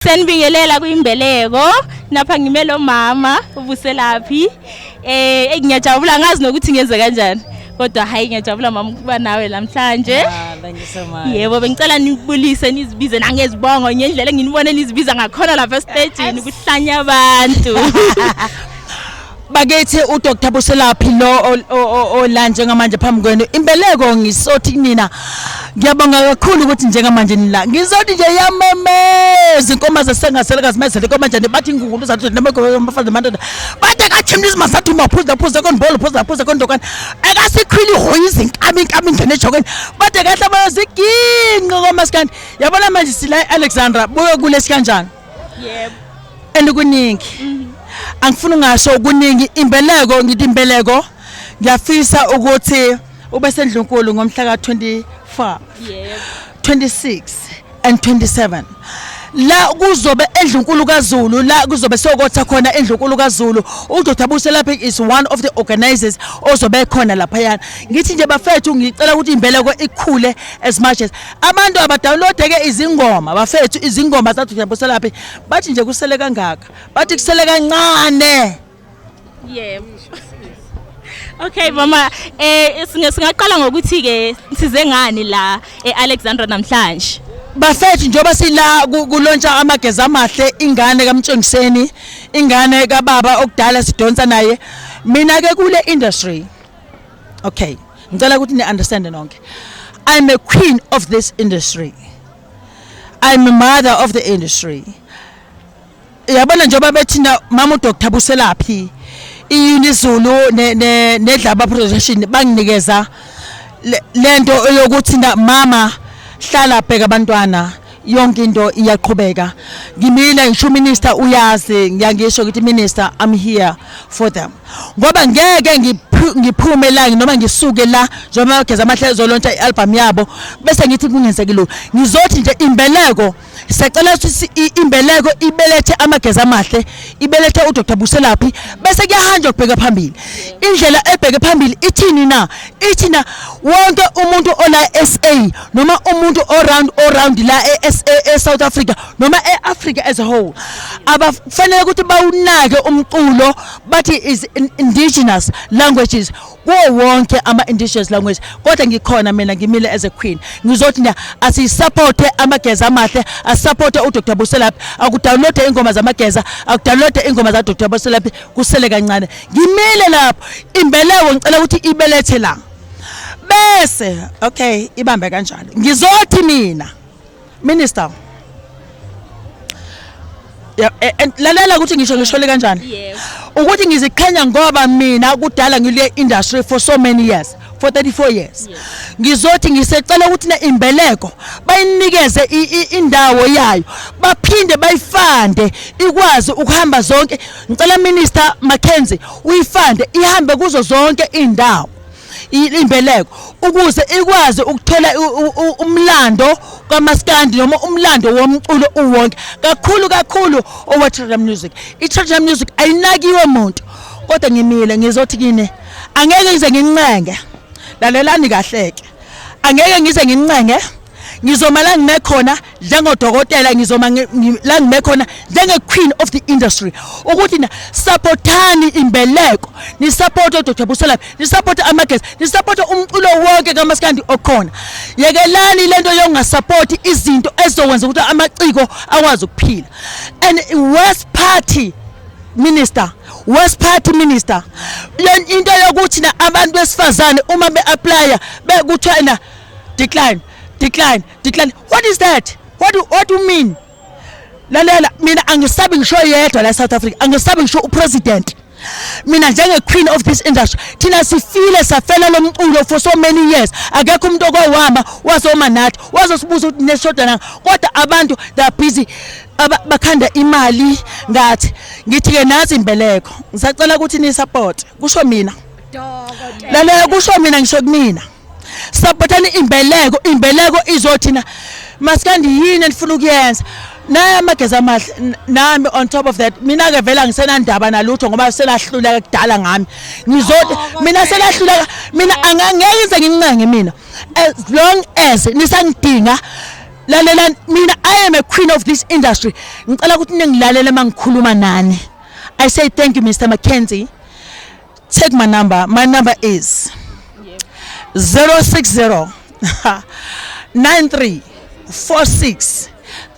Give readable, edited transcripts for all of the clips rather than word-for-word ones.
Senibingelela kuyimbeleko napha ngime lo mama uBuselaphi. Ngiyajabula, ngazi nokuthi ngenze kanjani. Kodwa hayi, ngiyajabula mama ukuba nawe namhlanje. Ah, thank you so much. Yebo, bengicela nibulise, nizibize nangezibongo ngendlela enginibone nizibiza ngakhona lapha estejini kuhlanya abantu. Bakithi, uDr Buselaphi lo ola njengamanje phambi kwenu. Imbeleko, ngisothi kunina ngiyabonga kakhulu ukuthi njengamanje nila. Ngizothi nje yamemeza inkomo zasengasele kazimezele inkomo njani, bathi ingungulu zathi namafazi amadoda bathi kathimni masathi maphuza phuza konbolo phuza phuza kondokana akasikhwili hoyiza inkami inkami ingene ejokeni bathi kahle bayoziginqa komaskandi. Yabona manje sila Alexandra, buye kulesi kanjani? Yebo. And kuningi angifuni ungasho, kuningi. Imbeleko, ngithi imbeleko, ngiyafisa ukuthi ube sendlunkulu ngomhla ka-24, 26 and 27, la kuzobe endlunkulu kaZulu, la kuzobe sokotha khona endlunkulu kaZulu. UDr Buselaphi is one of the organizers ozobe khona laphayana. Ngithi nje bafethu, ngicela ukuthi imbeleko ikhule as much as abantu abadownload-ke izingoma, bafethu, izingoma zaDr Buselaphi. Bathi nje kusele kangaka, bathi kusele kancane. Yebo. Okay mama, singaqala ngokuthi ke size ngani la eAlexandra namhlanje? Bafethu, njengoba sila kulauncha Amageza Amahle, ingane kaMtshengiseni, ingane kababa okudala sidonsa naye. Mina ke kule industry, okay, ngicela ukuthi ni understand nonke, I'm a queen of this industry, I'm a mother of the industry. Yabona njengoba bethina mama uDr Buselaphi, iUnizulu neDlaba Production banginikeza lento yokuthi na mama hlala bheka abantwana, yonke into iyaqhubeka. Ngimile ngisho minister uyazi, ngiyangisho ukuthi minister, I'm here for them, ngoba ngeke ngiphume la noma ngisuke la njengoba Amageza Amahle ezolauncha i-album yabo bese ngithi kungenzeki lutho. Ngizothi nje imbeleko, siyacela ukuthi imbeleko ibelethe Amageza Amahle, ibelethe uDr Buselaphi, bese kuyahanjwa kubheka phambili. Indlela ebheke phambili ithini na? Ithi na wonke umuntu ola SA noma umuntu around around la e-SA, e-South Africa noma e-Africa as a whole, abafanele ukuthi bawunake umculo, bathi is indigenous languages, kuwo wonke ama-indigenous language. Kodwa ngikhona mina, ngimile as a queen, ngizothi nje asiyisupporte Amageza Amahle, asupporte uDr Buselaphi, akudownloade ingoma zamageza, akudownloade ingoma zaDr Buselaphi. Kusele kancane, ngimile lapho. Imbeleko ngicela ukuthi ibelethe la, bese okay, ibambe kanjalo. Ngizothi mina minister ya, and lalela ukuthi ngisho le kanjani. Yebo. Ukuthi ngiziqhenya ngoba mina kudala ngile industry for so many years, for 34 years. Ngizothi ngisecela ukuthi na imbeleko bayinikeze indawo yayo, baphinde bayifunde ikwazi ukuhamba zonke. Ngicela Minister Mackenzie uyifunde ihambe kuzo zonke indawo imbeleko, ukuze ikwazi ukuthola umlando kaMaskandi noma umlando womculo uwonke, kakhulu kakhulu owe traditional music. I-traditional music ayinakiwe muntu, kodwa ngimile ngizothi kini angeke ngize ngincenge. Lalelani kahle-ke, angeke ngize ngincenge. Ngizoma la ngime khona njengodokotela, ngizoma la ngime khona njenge-queen of the industry ukuthi na supportani imbeleko, nisupport oDr Buselaphi, nisupport Amageza, nisupport umculo wonke kaMaskandi okhona. Yekelani lento yokungasupporti izinto ezizokwenza ukuthi amaciko akwazi ukuphila. And worst party minister, worst party minister, into yokuthi na abantu besifazane uma be-applya bekuthiwa na decline, decline, decline. What is that? What do you mean? Lalela mina, angisabi ngisho yedwa la eSouth Africa, angisabi ngisho upresident. Mina njenge-queen of this industry, thina sifile, safela lo mculo for so many years. Akekho umuntu okwawama wazoma nathi wazosibuza ukuthi neshoda na, kodwa abantu they are busy bakhanda imali ngathi. Ngithi-ke nathi imbeleko, ngisacela ukuthi niyisupport, kusho mina. Lalela, kusho mina, ngisho kumina, supportani imbeleko. Imbeleko izothina masikandi yini enifuna ukuyenza naye Amageza Amahle. Nami on top of that, mina ke vele angisenandaba nalutho ngoba selahluleka kudala ngami. Ngizothi mina selahluleka, mina angeke ngize ngincenge mina as long as nisangidinga. Lalelani mina, I am a queen of this industry. Ngicela ukuthi ningilalele mangikhuluma nani. I say thank you, Mr Mackenzie. Take my number. My number is 060 93 46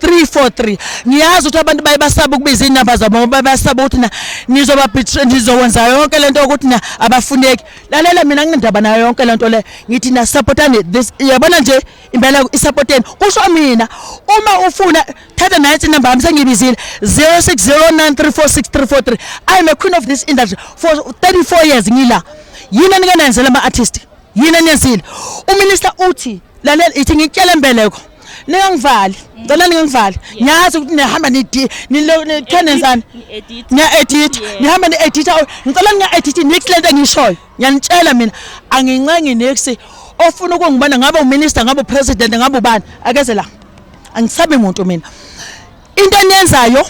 343. Ngiyazi ukuthi abantu baye basaba ukubiza inamba zabo ngoba bayasaba ukuthi na nizoba betray, nizokwenza yonke lento ukuthi na abafuneki. Lalela mina, nginendaba nayo yonke lento le. Ngithi na supportani this, yabona nje impela isupporteni, kusho mina. Uma ufuna thatha nathi inamba yami, sengibizile, 0609346343. I am a queen of this industry for 34 years. Ngila yini enike nenzela ama artist? Yini eniyenzile? Uminister uthi, lalela, ithi ngitshele mbeleko, ningangivali, ngicela ningangivali. Ngiyazi ukuthi nihamba nidi nithenenzani. Ni-edit. Niya-edit. Nihamba ni-edita. Ngicela ninga-edit nix lento engiyishoyo. Ngiyanitshela mina, angincengi nix. Ofuna ukungibona, ngabe uminister, ngabe upresident, ngabe ubani, akeze la. Angisabi muntu mina. Into eniyenzayo,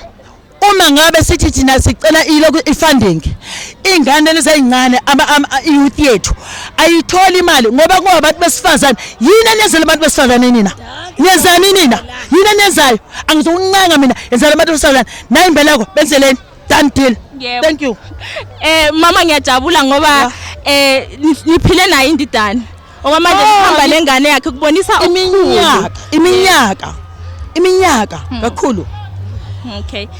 uma ngabe sithi thina sicela ilokhu i-funding, ingane lezincane, i-youth yethu ayitholi imali ngoba kungabantu besifazane. Yini eniyenzela abantu besifazane nina? Niyenzani nina? Yini eniyenzayo? Angizokuncenga mina, yenzela abantu besifazane nayimbeleko, benzeleni. Done deal. Yebo. Thank you. Mama, ngiyajabula ngoba niphile naye indidane. Okwamanje Oh, nihamba nengane yakhe kubonisa okukhulu. Iminyaka, iminyaka, iminyaka kakhulu.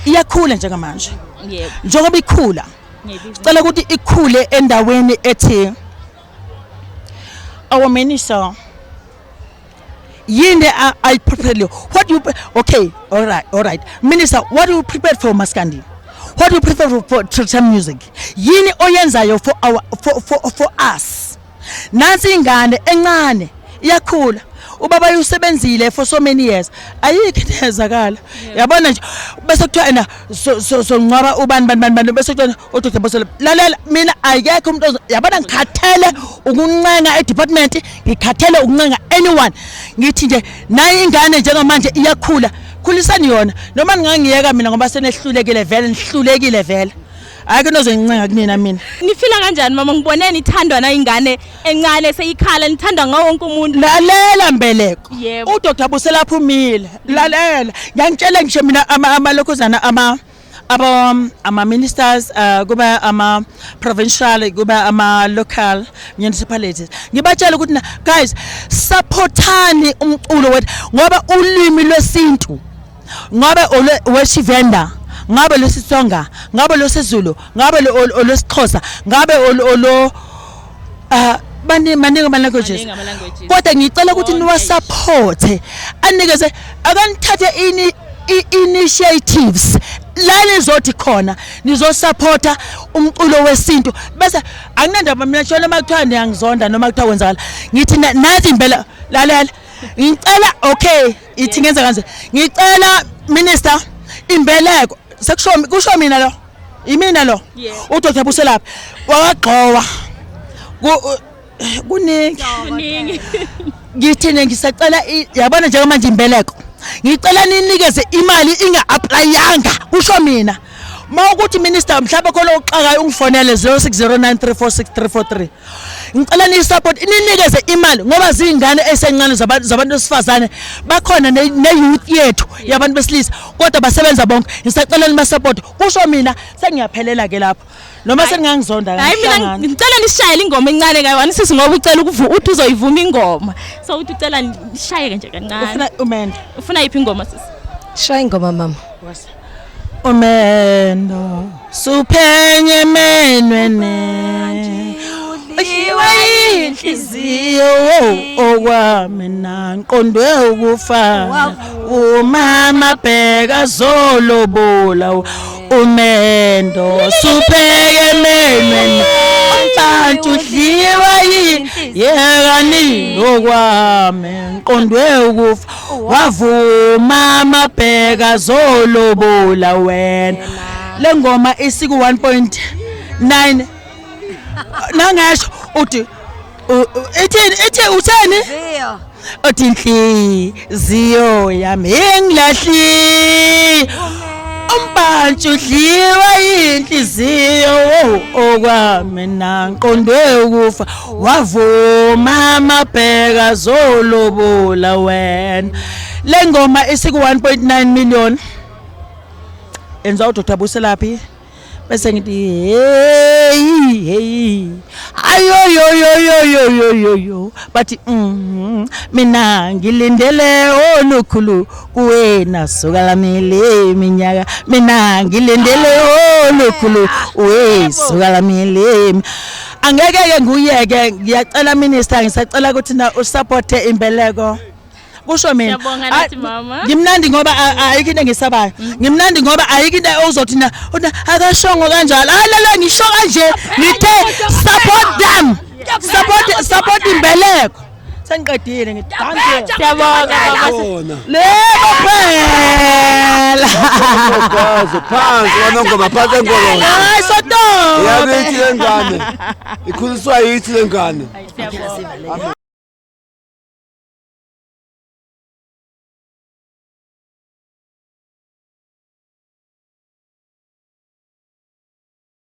Iyakhula njengamanje. Njengoba ikhula, cela ukuthi ikhule endaweni ethi our minister yini I prepare you. What you, okay, all right, minister, what do you prepare for maskandi? What do you prepare for traditional music? Yini oyenzayo for our for us? Nansi ingane encane iyakhula, ubaba usebenzile for so many years, ayikho into eyenzakala. Yabona nje, bese kuthiwa ena so ngcwaba ubani bani bani bani, bese kuthiwa uDr Bosele. Lalela mina, ayikekho umuntu yabona, ngikhathele ukuncenga e-department, ngikhathele ukuncenga anyone. Ngithi nje nayi ingane njengamanje iyakhula, khulisani yona noma ningangiyeka mina ngoba senehlulekile vele, nihlulekile vele. Ayikho into ozoyincenga kunina mina. Nifila kanjani mama? Ngibone nithandwa na ingane encane seyikhala, nithandwa ngawo wonke umuntu. Lalela mbeleko. Yebo. UDr Buselapha umile. Lalela, ngiyangitshela ngisho mina, amalokhuzana ama abo ama ministers, kuba ama provincial, kuba ama local municipalities, ngibatshela ukuthi na guys, supportani umculo wethu ngoba ulimi lwesintu, ngabe weshivenda, ngabe lwesitsonga, ngabe lwesizulu, ngabe olwesixhosa, ngabe olo baningi ama-languages. Maningi ama-languages. Kodwa ngicela ukuthi Wonke. niwasupporte, anikeze, akanithathe ini initiatives la nizothi khona nizosupporta umculo wesintu. Bese anginandaba mina shona uma kuthiwa niyangizonda noma kuthiwa kwenzakala. Ngithi nathi impela, lalela, ngicela, okay, ithi ngenza kanje, ngicela minister imbeleko, sekusho kusho mina lo, imina lo. UDr Buselaphi wakagxowa kuningi. Kuningi. Ngithini, ngisacela yabona njengamanje imbeleko, ngicela ninikeze imali inga-applyanga, kusho mina. Ma ukuthi minister mhlawumbe khona uxakayo, ungifonele 0609346343. Ngicela niyisupport, ninikeze imali ngoba ziyingane esencane zabantu besifazane, bakhona ne-youth yethu yabantu besilisa, kodwa basebenza bonke. Ngisacela nibasupport, kusho mina. Sengiyaphelela ke lapho noma seningangizonda. Hayi mina. Ngihlangana. Ngicela nisishayele ingoma encane kayi-one sisi, ngoba ucela uthi uzoyivuma ingoma, so uthi ucela nishayeke nje kancane. Ufuna umendo? Ufuna yiphi ingoma sisi? Shaya ingoma mama. Umendo suphenye menwene, udliwe inhliziyo okwami, naqondwe ukufana umama bheka zolobola. Umendo supheke menwene, umbantu udliwa yini yekani okwami, ngiqondwe ukufa, wavuma amabheka zolobola wena. Le ngoma isiku 1.9 nangesho uthi ithini, ithi utheni? Uthi inhliziyo yami ingilahli, umbantshi udliwa inhliziyo okwami, naqondwe ukufa, wavuma amabheka zolobola wena. Le ngoma isiku 1.9 million. Enza uDr Buselaphi bese ngithi hey hey ayoyoyoyoyoyoyo bathi mina ngilindele olukhulu kuwena suka lami le minyaka mina ngilindele olukhulu we suka lami le angeke ke nguyeke ngiyacela minister ngisacela ukuthi na usupporte imbeleko kusho mina. Siyabonga nathi, mama. Ngimnandi ngoba ayikho into engisabayo. Ngimnandi ngoba ayikho into ozothi na uthi akashongo kanjalo. Hayi lele ngisho kanje ngithe support them, support imbeleko. Sengiqedile ngithi dankie. Siyabonga baba. Khona. Lebo phela. Gazo phansi kwanongoma phansi engololo. Hayi sotobe. Yabithi lengane. Ikhuliswa yithi lengane. Siyabonga.